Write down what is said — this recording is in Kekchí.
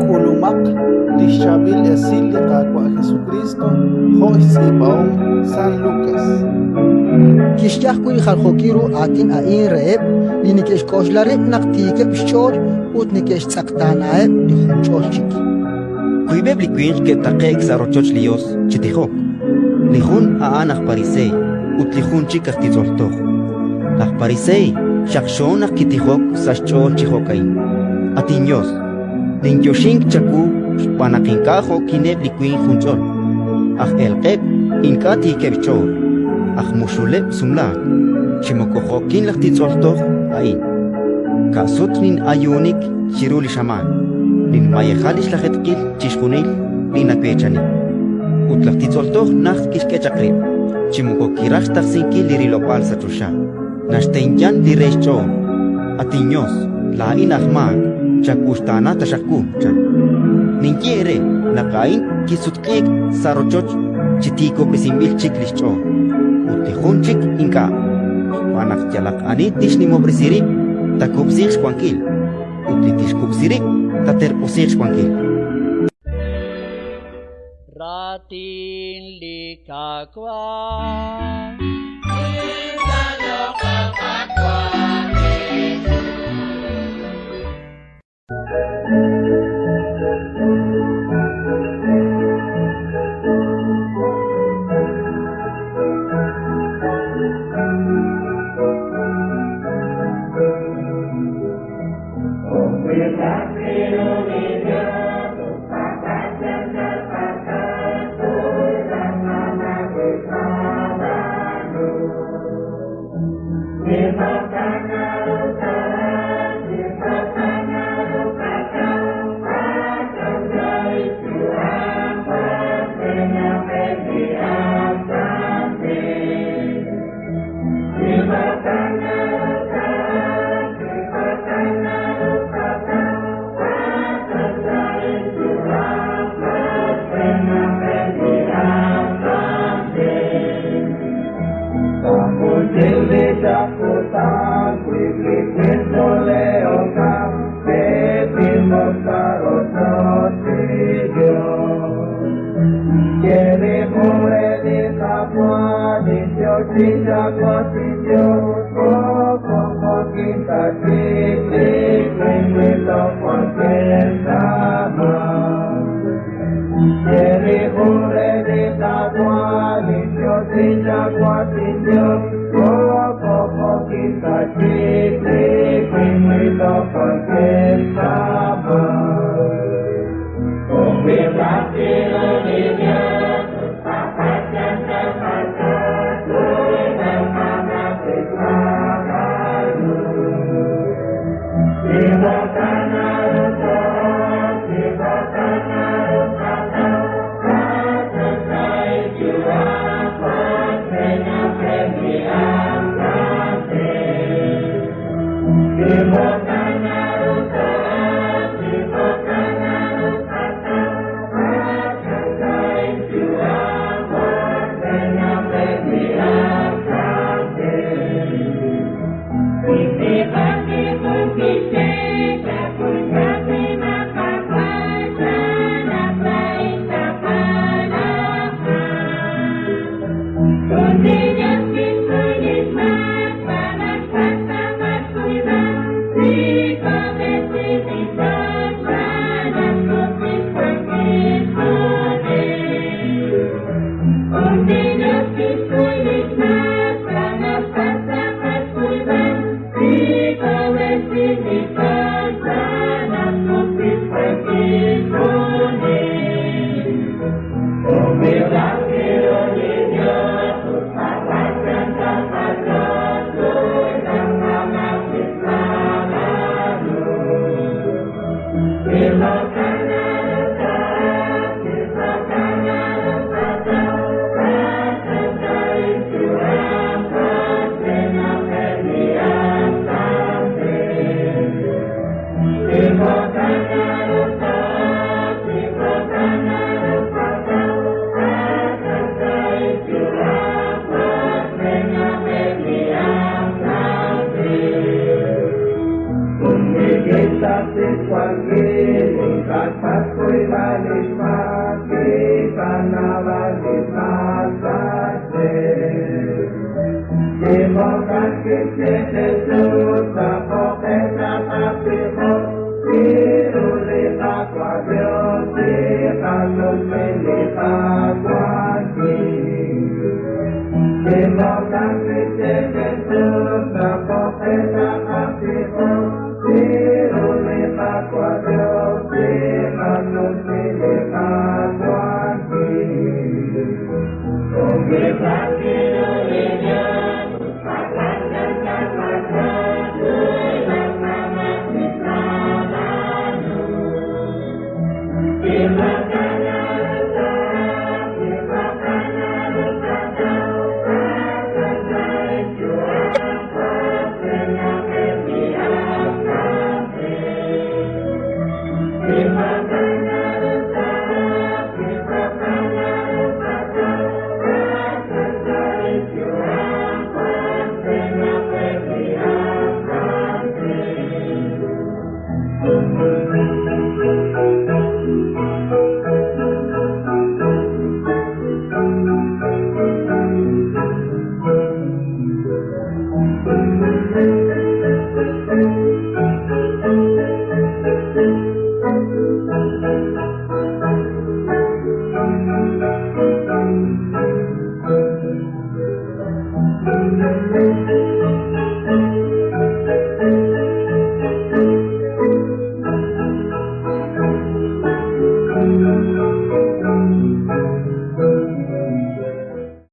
K'ulumaq li xChaab'il Esil li Qaawa' Jesukriist jo' xtz'iib'ahom San Lukas. Kixye ajwi' li jaljookil ru aatin a'in reheb' li neke'xk'oxla rib' naq tiikeb' xch'ool ut neke'xtz'eqtaanaheb' li junch'ol chik. Wiib'eb' li winq ke'taqe'k sa' rochoch li Yos chi tijok: li jun a'an aj Pariseey ut li jun chik aj titz'ol toj. Laj Pariseey xaqxo naq kitijok sa' xch'ool chi jo'ka'in: «At inYos, ninyoxink chawu xb'aan naq ink'a' jo'kineb' li winq junch'ol, aj elq'eb', ink'a' tiikeb' xch'ool, aj muxuleb' sumlaak, chi moko jo'kin laj titz'ol toj a'in. Ka'sut nin'ayuunik chiru li xamaan, ninmayeja li xlajeetqil chixjunil li naweechani». Ut laj titz'ol toj najt kixk'e chaq rib', chi moko kiraj xtaqsinkil li rilob'aal sa' choxa, naxtenyan li re xch'ool: «At inYos, laa'in aj maak, chawuxtaana taxaq wu», chan. Ninye eere naq a'in kisutq'iik sa' rochoch chi tiikob'resinb'il chik li xch'ool, ut li jun chik ink'a'. Xb'aan naq yalaq ani tixnimob'resi rib', taakub'siiq xwankil, ut li tixkub'si rib', taaterq'usiiq xwankil. Raatin li Qaawa'. Cuando Thank you.